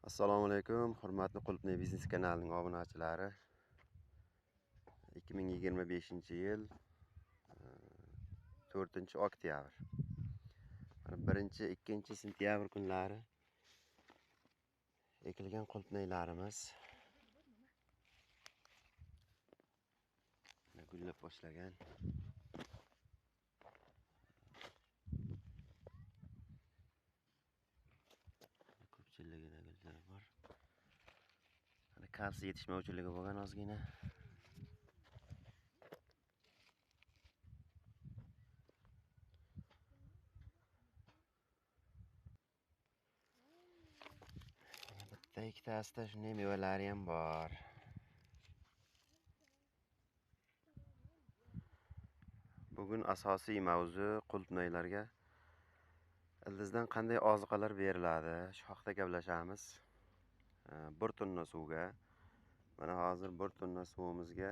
Assalomu alaykum, hurmatli Qulupnay biznes kanalining obunachilari. 2025-yil 4-oktyabr. Mana 1-2 sentyabr kunlari ekilgan qulupnaylarimiz gullab boshlagan. Ko'pchiligida gullar bor. Mana kalsiy yetishmovchiligi bo'lgan ozgina. Bitta ikkitasida shunday mevalari ham bor. Bugun asosiy mavzu qulupnaylarga ildizdan qanday oziqalar beriladi, shu haqda gaplashamiz. 1 tonna suvga, mana hozir 1 tonna suvimizga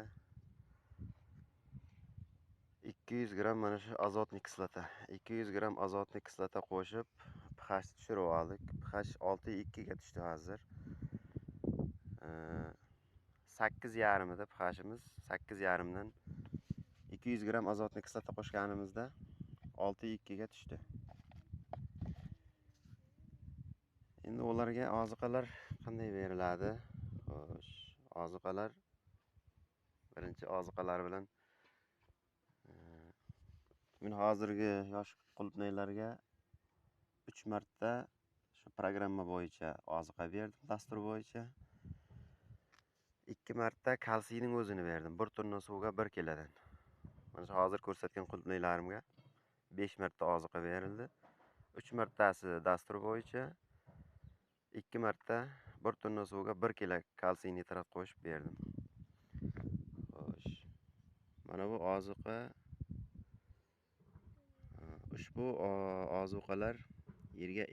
200 gramm mana shu azotli kislota, 200 gramm azotli kislota qo'shib pH tushirib oldik. pH 6.2 ga tushdi hozir. 8.5 edi pHimiz. 8.5 dan 200 gramm azotli kislota qo'shganimizda 6.2 ga tushdi. Endi ularga oziqalar qanday beriladi? Xo'sh, oziqalar birinchi oziqalar bilan men hozirgi yosh qulupnaylarga 3 marta shu programma bo'yicha oziqa berdim, dastur bo'yicha. 2 marta kalsiyning o'zini berdim. 1 tonna suvga 1 kilodan. Mana shu hozir ko'rsatgan qulupnaylarimga 5 marta oziqa berildi. 3 martasi dastur bo'yicha, 2 marta 1 tonna suvga 1 kilo kalsiy nitrat qo'shib berdim. Xo'sh. Mana bu oziqa, ushbu ozuqalar yerga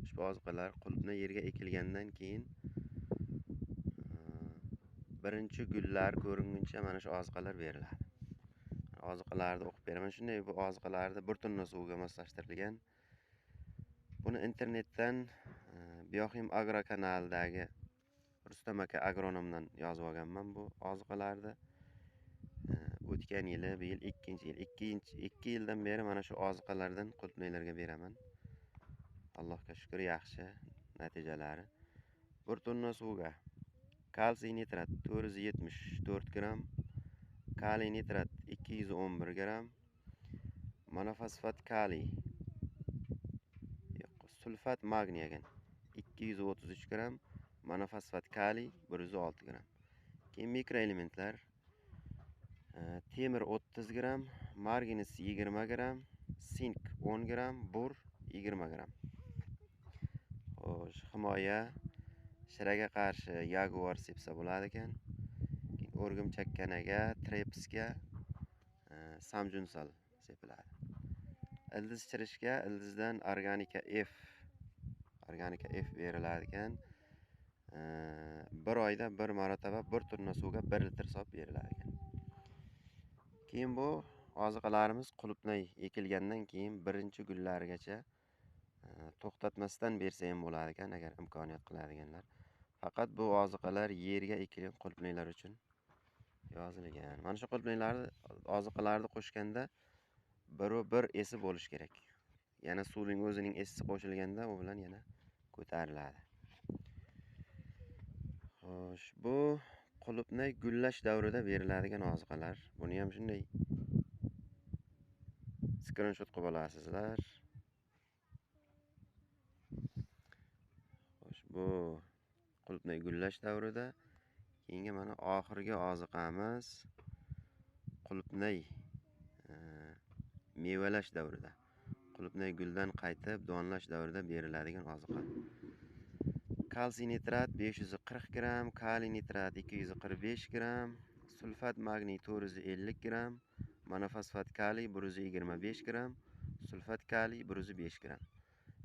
ushbu ozuqalar qulupnay yerga ekilgandan keyin birinchi gullar ko'ringuncha mana shu oziqalar beriladi. Oziqalarni o'qib beraman. Shunday bu oziqalarni 1 tonna suvga moslashtirilgan. Buni internetdan Bioxim Agro kanalidagi Rustam aka agronomdan yozib olganman bu oziqalarni. O'tgan yili, bu yil ikkinchi yil, ikki yildan beri mana shu oziqalardan qulupnaylarga beraman. Allohga shukr, yaxshi natijalari. 1 tonna suvga kalsiy nitrat 474 gramm, kaliy nitrat 211 gramm, monofosfat kaliy, yo'q, sulfat magniy ekan 233 gramm, monofosfat kaliy 106 gramm. Keyin mikroelementlar, temir 30 gramm, marganis 20 gramm, sink 10 gramm, bor 20 gramm. Xo'sh, himoya shiraga qarshi Jaguar sepsa bo'ladi ekan. Keyin o'rgimchakkanaga, trepsga samjunsal sepiladi. Ildiz chirishga ildizdan organika F, organika F beriladi ekan. Bir oyda bir marotaba 1 tonna suvga 1 litr solib beriladi ekan. Keyin bu oziqalarimiz qulupnay ekilgandan keyin birinchi gullarigacha to'xtatmasdan bersa ham bo'ladi ekan, agar imkoniyat qiladiganlar. Faqat bu oziqalar yerga ekilgan qulupnaylar uchun yozilgan. Mana shu qulupnaylarni oziqalarni qo'shganda 1.1 esi bo'lish kerak. Yana suvning o'zining esisi qo'shilganda u bilan yana ko'tariladi. Xo'sh, bu qulupnay gullash davrida beriladigan oziqalar. Buni ham shunday skrinshot qilib olasizlar. Xo'sh, bu qulupnay gullash davrida. Keyingi mana oxirgi oziqamiz qulupnay mevalash davrida. Qulupnay guldan qaytib donlash davrida beriladigan oziqa. Kalsiy nitrat 540 gramm, kaliy nitrat 245 gramm, sulfat magniy 450 gramm, monofosfat kaliy 125 gramm, sulfat kaliy 105 gramm.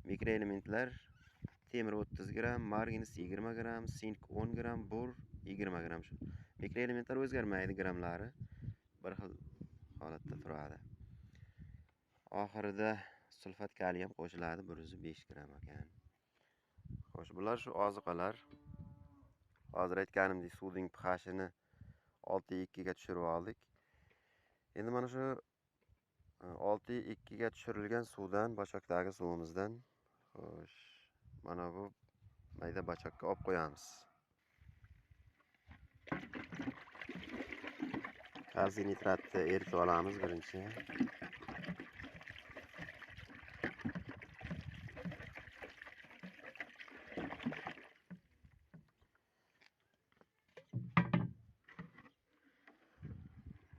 Mikroelementlar temir 30 gramm, marganis 20 gramm, sink 10 gramm, bor 20 gramm. Shu mikroelementlar o'zgarmaydi, grammlari bir xil holatda turadi. Oxirida sulfat kaliy ham qo'shiladi, 105 gramm ekan. Xo'sh. Xo'sh, bular shu oziqalar. Hozir aytganimdek suvning pH'ini 6,2 ga tushirib oldik. Endi mana shu 6,2 ga tushirilgan suvdan, bachokdagi suvimizdan, xo'sh, mana bu mayda bachokka olib qo'yamiz. Kalsiy nitratni eritib olamiz birinchi.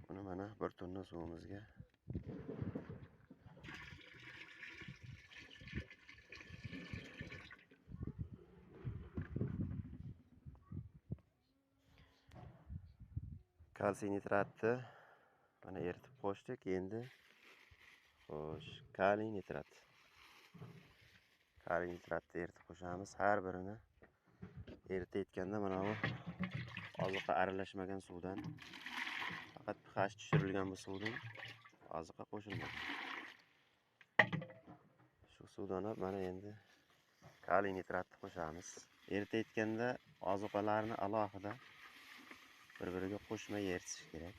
Buni mana 1 tonna suvimizga kalsiy nitratni mana eritib qo'shdik. Endi xo'sh, kaliy nitrat. Kaliy nitratni eritib qo'shamiz. Har birini eritayotganda mana bu oziqa aralashmagan suvdan, faqat pH tushirilgan bu suvdan oziqa qo'shilmagan. Shu suvdan olib mana endi kaliy nitratni qo'shamiz. Eritayotganda oziqalarni alohida bir-biriga qo'shmay eritish kerak.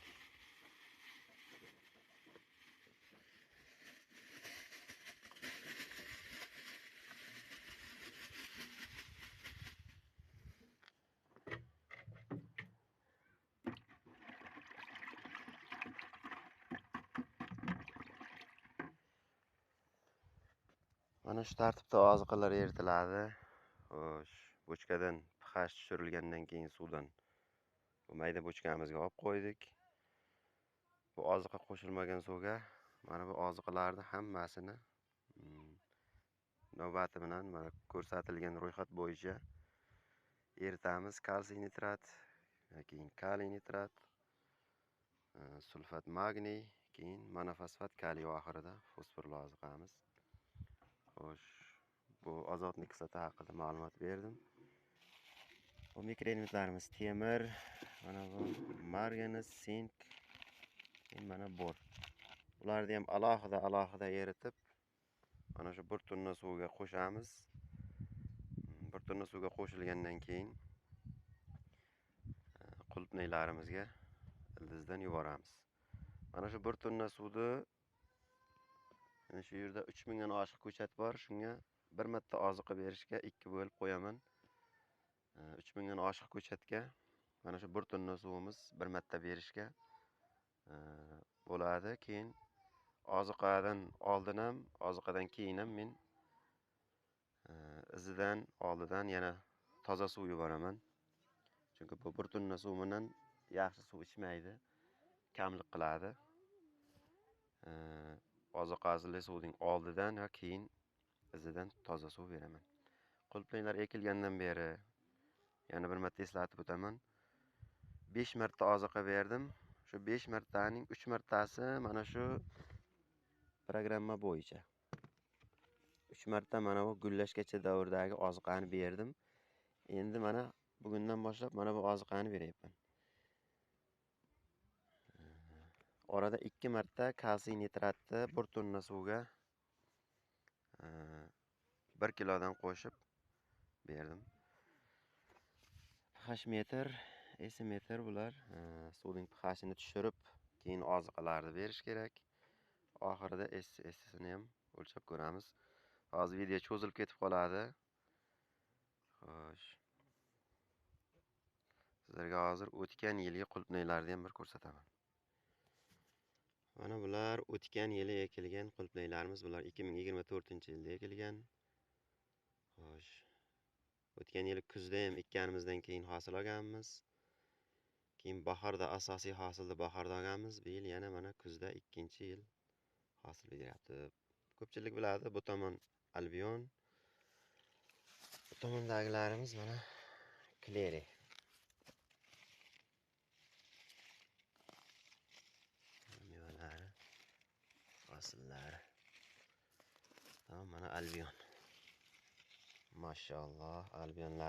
Mana shu tartibda oziqalar eritiladi. Xo'sh, bochkadan pH tushirilgandan keyin suvdan bu mayda bochkamizga olib qo'ydik. Bu oziqa qo'shilmagan suvga mana bu oziqalarni hammasini navbati bilan mana ko'rsatilgan ro'yxat bo'yicha eritamiz. Kalsiy nitrat, keyin kaliy nitrat, sulfat magniy, keyin monofosfat kaliy, oxirida fosforli oziqamiz. Xo'sh, bu azotli kislota haqida ma'lumot berdim. Bu mikroelementlarimiz temir, mana bu marganes, sink, keyin mana bor. Ularni ham alohida alohida eritib, mana shu 1 tonna suvga qo'shamiz. 1 tonna suvga qo'shilgandan keyin qulupnaylarimizga ildizdan yuboramiz. Mana shu 1 tonna suvni mana shu yerda 3000 dan oshiq ko'chat bor. Shunga bir marta oziqa berishga 2 bo'lib qo'yaman. 3000 dan oshiq ko'chatga mana shu 1 tonna suvimiz bir marta berishga bo'ladi. Keyin oziqadan oldin ham, oziqadan keyin ham men izidan oldidan yana toza suv yuboraman. Chunki bu 1 tonna suv bilan yaxshi suv ichmaydi, kamlik qiladi. Oziqali suvning oldidan va keyin izidan toza suv beraman. Qulupnaylar ekilgandan beri yana bir marta eslatib o'taman. 5 marta oziqa berdim. Shu 5 martaning 3 martasi mana shu programma bo'yicha. 3 marta mana bu gullashgacha davrdagi oziqani berdim. Endi mana bugundan boshlab mana bu oziqani beryapman. Orada 2 marta kalsiy nitratni 1 tonna suvga 1 kilodan qo'shib berdim. pH metr, S metr bular suvning pH'ini tushirib, keyin oziqalarni berish kerak. Oxirida S-sini ham o'lchab ko'ramiz. Hozir video cho'zilib ketib qoladi. Xo'sh. Sizlarga hozir o'tgan yilgi qulupnaylarni ham bir ko'rsataman. Mana bular o'tgan yili ekilgan qulupnaylarimiz. Bular 2024-yilda ekilgan. Xo'sh. O'tgan yili kuzda ham ekkanimizdan keyin hosil olganmiz. Keyin bahorda asosiy hosilni bahorda olganmiz. Bu yil yana mana kuzda 2-yil hosil beryapti. Ko'pchilik biladi, bu tomon Albion. Bu tomondagilarimiz mana Kleri. Mevalari, hosillari. Tamam, mana Albion. Maşallah, Albionlar.